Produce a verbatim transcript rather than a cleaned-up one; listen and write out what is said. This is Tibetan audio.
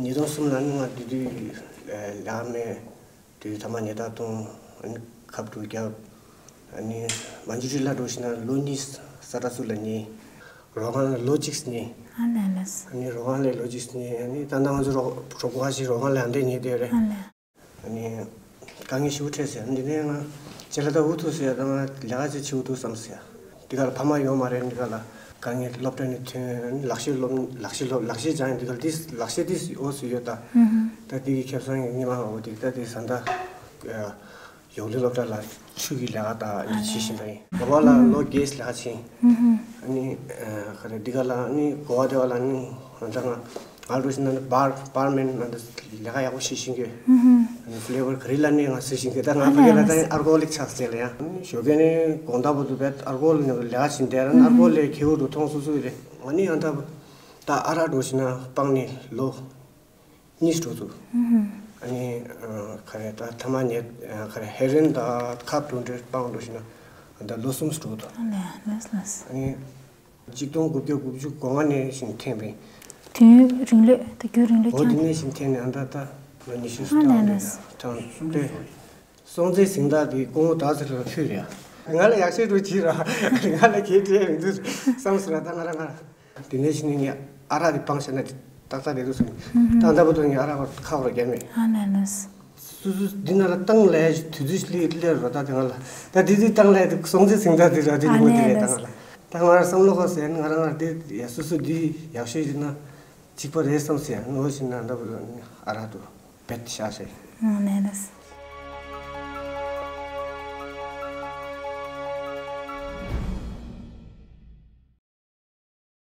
ཉིས་སྟོང་གསུམ་ལ་ནི་ང་དེ་དུས་ལས་ཀ་མེད། དེ་དུས་ཐ་མག་ཉལ་ཐ་གཏོང་། ཨ་ནི་ཁབ་དྲུག་བརྒྱབ། ཨ་ནི་མ་ཇུ་ཊི་ལ་འགྲོ་ཞིག་ན་ལོ་གཉིས་ས་ཏྲ་སུ་ལ་ཉལ། རོ་ཁང་ལ་ལོ་གཅིག་ཉལ། ཨ་ལས་ལས། ཨ་ནི་རོ་ཁང་ལ་ལོ་གཅིག་ཉལ། ཨ་ནི་ད་ལྟ་ང་ཚོ་རོ་གྲོགས་པོ་ཁ་ཤས་རོ་ཁང་ལ་ཡང་འདྲེ་ཉལ་བསྡད་རེད། ཨ་ལས། ཨ་ནི་དཀའ་ངལ་ཞེ་པོ་འཕྲད་ཟེར། འདི་ནས་ང་ཅེ་ལ་ད་འུ་ཐུག་ཟེར། ད་ང་ལས་ཀ་ཅིག་བྱེད་འུ་ཐུག་བསམ་ཟེར། འདི་ག་ལ་ཕ་མ་ཡོད་མ་རེད། འདི་ག་ལ་དཀའ་ངལ་སློབ་གྲྭ་ནས་ཐོན། ལག་ཤེས་སློབ་ལག་ཤེས་སློབ་ལག་ཤེས་སྦྱང་ཡིན། འདི་ག་ལ་འདི་ལག་ཤེས་འདི་འོ་སུ་ཡོད་ད། ད་འདི་གི་ཁེ་བཟང་ཡིན། ཉི་མ་འོ་འདི་ད་འདི་ཟ་ད་ཡོག་ལི་སློབ་གྲྭ་ལ་ཆུ་གི་ལས་ཀ་ད་ཡིན་བྱེད་བཞིན་པ་ཡིན། གོ་བ་ལ་ལོ་བརྒྱད་ལས་ཀ་བྱས། ཨ་ནི་ག་རེ་འདི་ག་ལ་ནི་གོ་བ་དེ་བ་ལ་ནི་ང་ཚང་ང་ང་འགྲོ་བཞིན་ན་ནི་བར་བར་མེན་ང་ཚོ་ལས་ཀ་ཡག་པོ་བྱེད་བཞིན་གི། ཨ་ནི་ཕི་ལེ་བར་ག་རེ་ལ་ནི་ང་ཟེར་བཞིན་གི། ད་ང་ཕ་གི་ལ་ད་ཨར་ཀོ་ལིག་ཆགས་ཟེར་ལ་ཡང་ཞོགས་ཀས་ནི་དགོང་དག་བར་དུ་བས་ཨར་ཀོ་ལིག་ནི་ལས་ཀ་བྱེད་བསྡད་ར། ཨར་ཀོ་ལིག་ཁེ་འུ་འགྲོ་མཐོང་སུ་སུ་རེད། ང་ནི་ཡང་ད་ད་ཨ་རག་འགྲོ་བཞིན་ན་སྤང་ནི་ལོ། གཉིས་འགྲོ་འདུག་ཨ་ནི་ག་རེ་ད་ཐ་མག་ཉལ་ག་རེ་ཧེ་རོ་ཨིན་དང་ཁབ་དྲུག་འདྲ་སྤང་འགྲོ་བཞིན་ན་ད་ལོ་གསུམ་འགྲོ་འདུག་ཨ་ལས་ལས་ལས། ཨ་ནི་གཅིག་སྟོང་དགུ་བརྒྱ་དགུ་བཅུ་གོ་ལྔ་ནས་བཞིན་འཐེན་པའི། དུས་རིང་ལོས་ད་རྒྱུན་རིང་ལོས་འོ་ཀྱང་དེ་ནས་བཞིན་འཐེན་ནས་ཨ་ད་ད་ལོ་ཉི་ཤུ་ཨ་ལས་ལས། ཐང་ལྟོས། སྲོང་བཙན་སེང་སྟག་དེ་སྐུ་ངོ་དག་ཚར་ལ་ཕུལ་རེད། ང་ལ་ཡག་ཤོས་འགྲོ་གྱིས་ར། ང་ལ་གས་སྤྲད་མི་འདུག་བསམ་སོང་ར། ད་ང་ར་ང་ར། དེ་ནས་ཕྱི་ནས་ངས་ཨ་རག་དེ་སྤང་བྱས་ན་ཏག་ཏག་རེད་འདུག་བསམ། ད་ལྟ་བར་དུ་ངས་ཨ་རག་ཁ་བར་བརྒྱབ་མེད། ཨ་ལས་ལས། སུ་སུ་འདི་ན་ལ་བཏང་ལས་དུས་ཚོད་སླེབས་སླེབས་རོ། ད་དེ་ང་ལ་ད་དེ་དུས་བཏང་ལས་དེ་སྲོང་བཙན་སེང་སྟག་དེ་ར་དེ་ཨ་ཉིན་མོ་དེ་ལས་རེད། ད་ང་ལ་ད་ང་ར་བསམ་བློ་ཁ་ཟེར་ང་ར་ང་ར་དེ་ཡ་སུ་སུ་འདི་ཡག་ཤོས་ཡིན་ན་གཅིག་པ་རེད་བསམ་ཟེར། ངོ་ཤེས་ན་ད་བར་དུ་ཨ་རག་ཏུ་བེད་བཞག་ཟེར། ཨ་ལས་ལས།